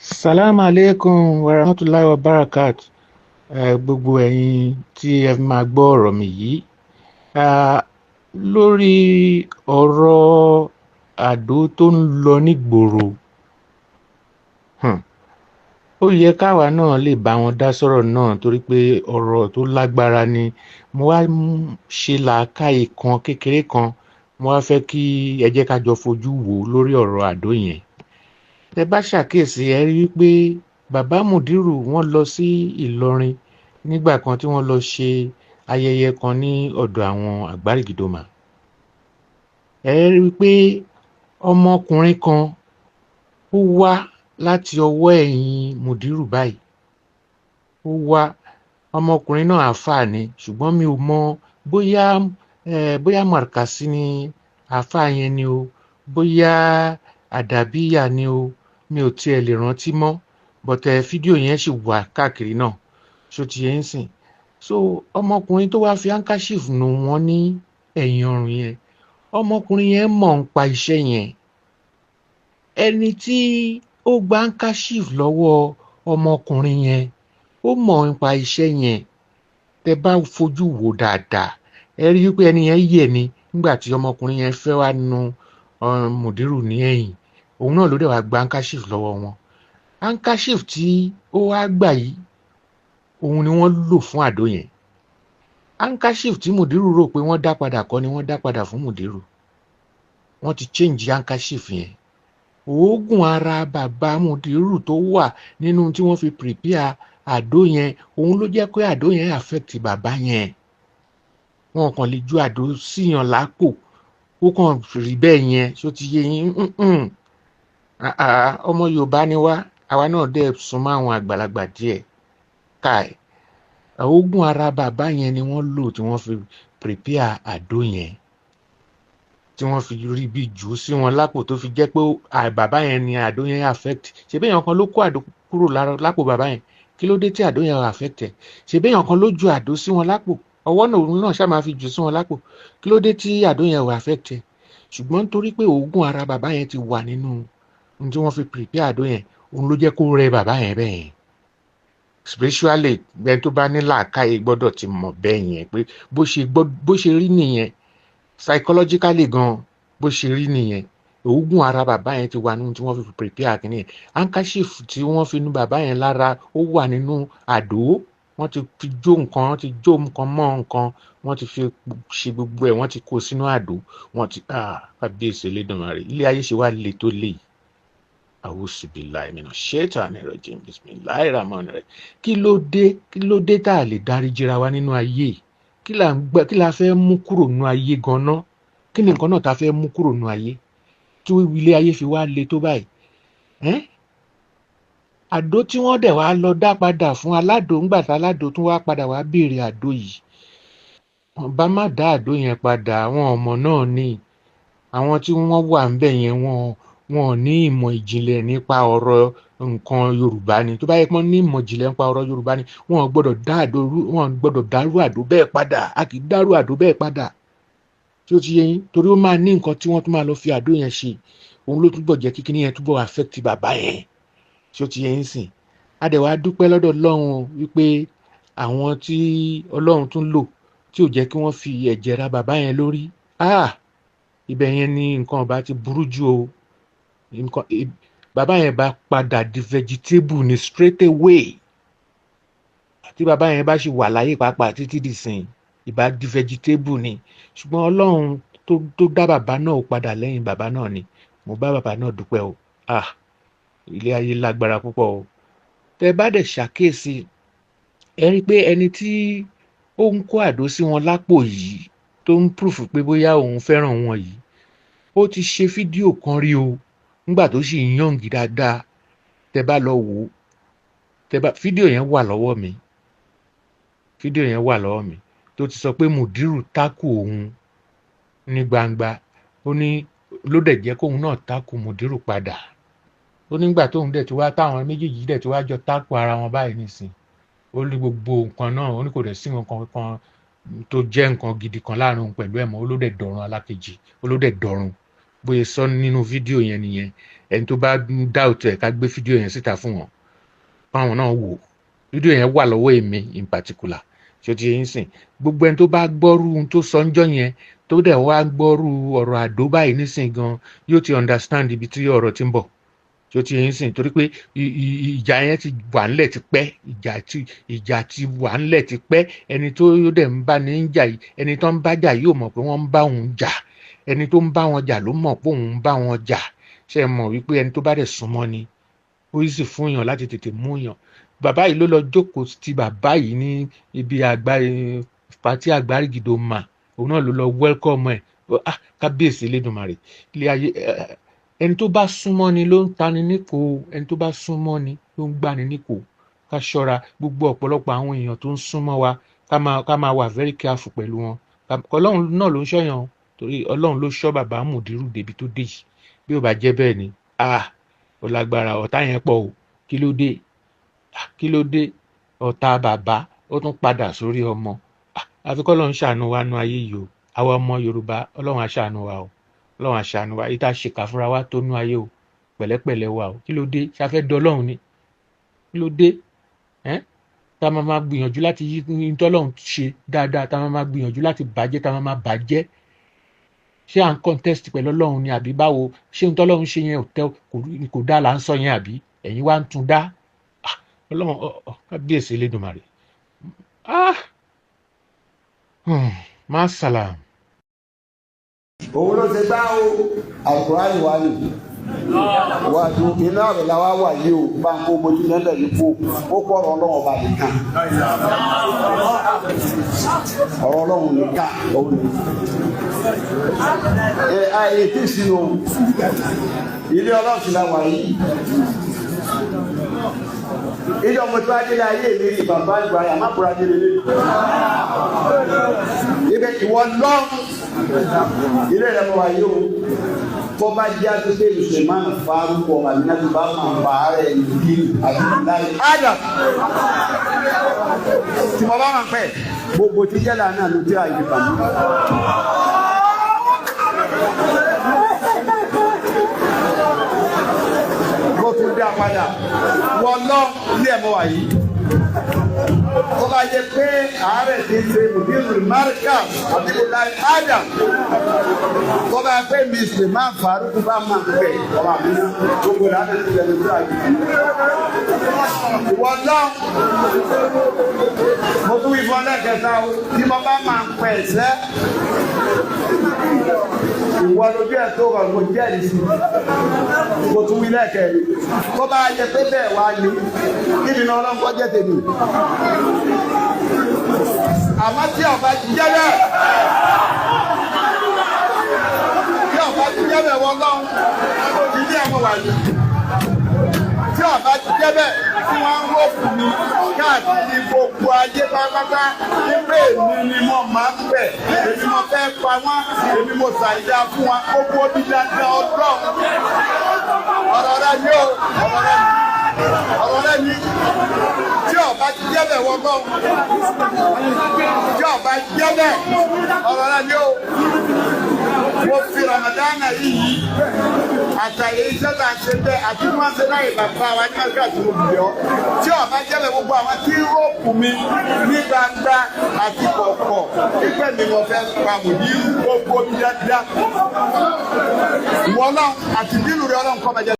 Salam alaikum warahmatulahi wabarakatuh. Gbogbo ẹ̀yin tí ẹ máa gbọ́ ọ̀rọ̀ mi yìí, lórí ọ̀rọ̀ àdó tó ń lọ nígboro, ó yẹ káwa náà lè bá wọn dá sọ̀rọ̀ náà torí pé ọ̀rọ̀ tó lágbára ni. Mo wá ṣe làákàyè kan kékeré kan, mo wá fẹ́ kí ẹ jẹ́ ká jọ fojú wò lórí ọ̀rọ̀ àdó yẹn. Tẹ bá ṣàkíyèsí, ẹ rí i pé bàbá Mùdírù wọ́n lọ sí Ìlọrin nígbà kan tí wọ́n lọ ṣe ayẹyẹ kan ní ọ̀dọ̀ àwọn Àgbárígidọmà. Ẹ rí i pé ọmọkùnrin kan ó wá láti ọwọ́ ẹ̀yìn Mùdírù báyìí. Ó wá, ọmọkùnrin náà àáfàá ni, ṣùgbọ́n mi ò mọ bóyá bóyá Màrkàsí ni àáfàá yẹn ni o, bóyá Àdàbíyà ni o, mi ò tiẹ̀ lè rántí mọ́. But fídíò yẹn sì wà káàkiri náà, ṣó ti yé ń sìn. So ọmọkùnrin tó wá fi handkerchief nù wọ́n ní ẹ̀yìn ọrùn yẹn, ọmọkùnrin yẹn mọ̀ ń pa iṣẹ́ yẹn. Ẹni tí ó gba handkerchief lọ́wọ́ ọmọkùnrin yẹn, ó mọ̀ ń pa iṣẹ́ yẹn. Tẹ bá fojú wò dáadáa, ẹ rí i pé ẹni yẹn yẹ̀ ni nígbà tí ọmọkùnrin yẹn fẹ́ wá nu Mùdírù ní ẹ̀yìn. Òun náà ló dẹ̀ wá gba handkerchief lọ́wọ́ wọn. Handkerchief tí ó wá gbà yìí, òun ni wọ́n lò fún àdó yẹn. Handkerchief tí Mùdírù rò pé wọ́n dá padà kọ́ ni wọ́n dá padà fún Mùdírù. Wọ́n ti change handkerchief yẹn. Òógùn ara bàbá Mùdírù tó wà nínú tí wọ́n fi prepare àdó yẹn, òun ló jẹ́ pé àdó yẹn affect bàbá yẹn. Wọn kàn lè ju àdó síyàn lápò, ó kàn rí bẹ́ẹ̀ yẹn, ṣó ti yé yín? Ọmọ Yorùbá ni wá, àwa náà dẹ̀ súnmọ́ àwọn àgbàlagbà díẹ̀. Káì, òógùn ara bàbá yẹn ni wọ́n lò tí wọ́n fi prepare àdó yẹn, tí wọ́n fi rí bí jù ú sí wọn lápò, tó fi jẹ́ pé bàbá yẹn ni àdó yẹn affect. Ṣebí èèyàn kan ló kó àdó kúrò lápò bàbá yẹn, kí ló dé tí àdó yẹn affect ẹ̀? Ṣebí èèyàn kan ló ju àdó sí wọn lápò, ọwọ́ náà òun náà ṣáà máa fi jù sí wọn lápò, kí ló dé tí àdó yẹn ò affect ẹ̀? Ṣùgbọ́n nítorí pé òógùn ara bàbá yẹn ti wà nínú ohun tí wọ́n fi prepare àdó yẹn, òun ló jẹ́ kó rẹ bàbá yẹn bẹ́ẹ̀ yẹn. Spiritually, ẹni tó bá ní làákàyè gbọ́dọ̀ ti mọ̀ bẹ́ẹ̀ yẹn pé bó ṣe rí nìyẹn. Psychologically gan, bó ṣe rí nìyẹn. Òógùn ara bàbá yẹn ti wà nínú tí wọ́n fi prepare kìíní yẹn. Handkerchief tí wọ́n fi nu bàbá yẹn lára, ó wà nínú àdó. Wọ́n ti fi jó nǹkan, wọ́n ti jó nǹkan mọ́ nǹkan, wọ́n ti fi ṣe gbogbo ẹ̀, wọ́n ti kó sínú àdó. Wọ́n ti kábíyèsí Elédùmarè, ilé ayé ṣe wá le tó léyìí. Àwòsùbìláì mìíràn ṣètò rajim bisimilahi rahman rahim. Kí ló dé, kí ló dé tá a lè dáríjìra wa nínú ayé? Kí là ń gbà, kí la fẹ́ mú kúrò nínú ayé gan-an? Kí ni nǹkan náà tá a fẹ́ mú kúrò nínú ayé tí ilé ayé fi wá le tó báyìí? Àdó tí wọ́n dẹ̀ wá lọ dá padà fún aládò, ńgbà tá aládò tún wá padà wá béèrè àdó yìí, wọ́n bá má dá àdó yẹn padà. Àwọn ọmọ náà ní, àwọn tí wọ́n wà ńbẹ̀ yẹn, wọn ò ní ìmọ̀ ìjìnlẹ̀ nípa ọ̀rọ̀ nǹkan Yorùbá ni. Tó bá yẹ kí wọ́n ní ìmọ̀ ìjìnlẹ̀ nípa ọ̀rọ̀ Yorùbá ni, wọn ò gbọ́dọ̀ dá àdó rú, wọn ò gbọ́dọ̀ dárú àdó bẹ́ẹ̀ padà. A kì í dárú àdó bẹ́ẹ̀ padà, tí ó ti yé yín, torí ó máa ní nǹkan tí wọ́n tún máa lọ fi àdó yẹn ṣe. Òun ló túbọ̀ jẹ́ kíkiní yẹn túbọ̀ affect bàbá yẹn, tí ó ti yé yín sìn. A dẹ̀ wá dúpẹ́ lọ́dọ̀ Ọlọ́run wípé àwọn tí Ọlọ́run tún lò tí ò jẹ́ kí wọ́n fi ẹ̀jẹ̀ ra bàbá yẹn lórí. Ibẹ̀ yẹn ni nǹkan ọba ti burú jù o. Nǹkan bàbá yẹn bá padà di vegetable ní straight away. Tí bàbá yẹn bá sì wà láyé pàápàá títí di sìn, ìbá di vegetable ni. Ṣùgbọ́n Ọlọ́run tó dá bàbá náà padà lẹ́yìn bàbá náà ni. Mo bá bàbá náà dúpẹ́ o. Ilé ayé lágbára púpọ̀ o. Tẹ bá dẹ̀ ṣàkíyèsí, ẹ rí i pé ẹni tí ó ń kó àdó sí wọn lápò yìí, tó ń proof pé bóyá òun fẹ́ràn wọn yìí, ó ti ṣe fídíò kan rí o nígbà tó sì yàngi dáadáa. Tẹ bá lọ wò ó, tẹ bá fídíò yẹn wà lọ́wọ́ mi, fídíò yẹn wà lọ́wọ́ mi, tó ti sọ pé Mùdírù tákù òun ní gbangba. Ó ní ló dẹ̀ jẹ́ kóun náà tákù Mùdírù padà. Ó nígbà tóun dẹ̀ ti wá, táwọn méjèèjì dẹ̀ ti wá jọ tákù ara wọn báyìí nísìn, ó ní gbogbo nǹkan náà, ó ní kò dẹ̀ sí nǹkan kan tó jẹ́ nǹkan gidi kan láàrin òun pẹ̀lú ẹ̀ mọ́. Ó ló dẹ̀ dọ̀run alákejì, ó ló dẹ̀ dọ̀run. Bóyá sọ nínú fídíò yẹn nìyẹn. Ẹni tó bá doubt ẹ̀, ká gbé fídíò yẹn síta fún wọn, fáwọn náà wò. Fídíò yẹn wà lọ́wọ́ èmi in particular. Ṣé o ti yẹn sìn? Gbogbo ẹni tó bá gbọ́rú ohun tó sọ ńjọ́ yẹn, tó dẹ̀ wá gbọ́rú ọ̀rọ̀ àdó báyìí nísìn gan, yóò ti understand ibi tí ọ̀rọ̀ ti ń bọ̀. Ṣé o ti yẹn sìn? Torí pé ìjà yẹn ti wà ńlẹ̀ ti pẹ́, ìjà ti wà ńlẹ̀ ti pẹ́. Ẹni tó dẹ̀ ń bá ní ń jà yìí, ẹni tó ń bá jà yóò mọ̀ pé wọ́n ń bá òun jà. Ẹni tó ń bá wọn jà ló mọ̀ pé òun ń bá wọn jà. Ṣé ẹ mọ̀ wípé ẹni tó bá dẹ̀ súnmọ́ ni, ó sì fún yàn láti tètè mú yàn. Bàbá yìí ló lọ jókòó ti bàbá yìí ní ibi àgbá pàtí àgbárígìdò mà, òun náà ló lọ welcome ẹ̀. Ah, kábíyèsí Elédùmarè, ilé ayé, ẹni tó bá súnmọ́ ni ló ń tani níkò, ẹni tó bá súnmọ́ ni ló ń gbani níkò. Ká ṣọ́ra. Gbogbo ọ̀pọ̀lọpọ̀ àwọn èèyàn tó ń súnmọ́ wa, ká máa wà very careful pẹ̀lú wọn. Ọlọ́run náà ló ń ṣọ́yàn o, torí Ọlọ́run ló ṣọ́ bàbá Mùdírù débi tó dé yìí. Bí ó bá jẹ́ bẹ́ẹ̀ ni, ah, ó lágbára. Ọ̀tá yẹn pọ̀ o. Kí ló dé? Ah, kí ló dé? Ọ̀tá bàbá, ó tún padà sórí ọmọ. Ah, àfi k'Ọlọ́run ṣàánú wa nú ayé yìí o. Àwa ọmọ Yorùbá, Ọlọ́run á ṣàánú wa o, Ọlọ́run á ṣàánú wa. Ìta ṣèkà fúnra wa tó nú ayé o. Pẹ̀lẹ́pẹ̀lẹ́ wa o. Kí ló dé? Ṣafẹ́ dọlọ́run ni? Kí ló dé ẹ́ tá a máa máa gbìyànjú láti yí tọ́lọ́run ṣe dáadáa, tá a máa máa gbìyànjú láti bàjẹ́, tá a máa máa bàjẹ́? Ṣé à ń contest pẹ̀lú Ọlọ́run ni, àbí báwo? Ṣé ohun tọ́lọ́run ṣe yẹn ò tẹ́, kò dá là ń sọ yẹn, àbí ẹ̀yin wá ń tún dá? Ah, Ọlọ́run, kábíyèsí Elédùmarè. Ah, má sàlám. Òun ló ṣe gbá o. Alukurani wa ni wàjú iná rẹ̀ la wá wà yìí o. Bá ń kó mojú nílẹ̀ yìí, kó ó kọ́ ọ̀rọ̀ Ọlọ́run ọba nìkan, ọ̀rọ̀ Ọlọ́run nìkan òun ni. Ẹ àyè tí sínú ilé Ọlọ́run la wà yìí. Ìjọ mo tí wàá délé ayé mi rí bàbá ìgbà yà má kúra délé lé ibẹ̀. Ìwọ lọ ilé rẹ̀ mọ̀ wáyé o. Tó bá jẹ́ àtúnṣe Suleiman Faruku ọmọ Aminatu bá máa bá rẹ̀ ní Abdullahi Adam tí mo bá máa pẹ́ gbogbo tí jẹ́lá náà ló tí a yìí bàmí. Mo tún dá padà wọ́n lọ ilé ẹ̀ mọ́ wáyé. Tó bá yẹ pé àárẹ̀ ti ṣe Mudirul Markaz Abdullahi Adam, tó bá pé mi Suleiman Faruku bá máa pẹ́ ọmọ mi náà gbogbo làánà ti lẹ́nu tó àyè. Ìwọ lọ, mo tún wí fún ọlẹ́kẹta o. Tí mo bá máa pẹ̀ ẹ̀sẹ̀, ìwọ lójú ẹ̀ tó rọ̀, mo jẹ́rìí sí. Mo tún wí lẹ́ẹ̀kẹ́rin, tó bá yẹ pé bẹ́ẹ̀ wá ní níbi náà, ọlọ́nkọ́ jẹ́ tèmi. Àmọ́ tí ọba jẹ́ bẹ́ẹ̀, tí ọba jẹ́ bẹ́ẹ̀, wọ́n lọ́hùn ilé ẹ̀mọ́ wà ní. Tí ọba jẹ́ bẹ́ẹ̀, tí wọ́n ń rọ́ọ̀fù mi káàkiri gbogbo ayé pátápátá wípé èmi ni mo máa ń bẹ̀, èmi mo fẹ́ pa wọ́n, èmi mo ṣàìdá fún wọn, gbogbo bí dandan ọlọ́run, ọ̀rọ̀ rẹ ni o, ọ̀rọ̀ rẹ ni, ọ̀rọ̀ rẹ ni. Tí ọba jẹ́ bẹ́ẹ̀, wọ́n lọ́hùn, tí ọba jẹ́ bẹ́ẹ̀, ọ̀rọ̀ rẹ ni o. Mo fi Ramadana yìí àtàyè iṣẹ́ tá a ṣe bẹ́ẹ̀ àti wọ́n ṣe láyè bàbá wa ní ọjọ́ àti òbí ọ́, tí ọba jẹ́bẹ̀, gbogbo àwọn tí rọ́ọ̀pù mi ní gbangba àti kọ̀kọ̀ pípẹ́ mi mo fẹ́ pa mùdí gbogbo mi dáadáa, ìwọ Ọlọ́run àti bínú rẹ, Ọlọ́run kọ́ máa jẹ́.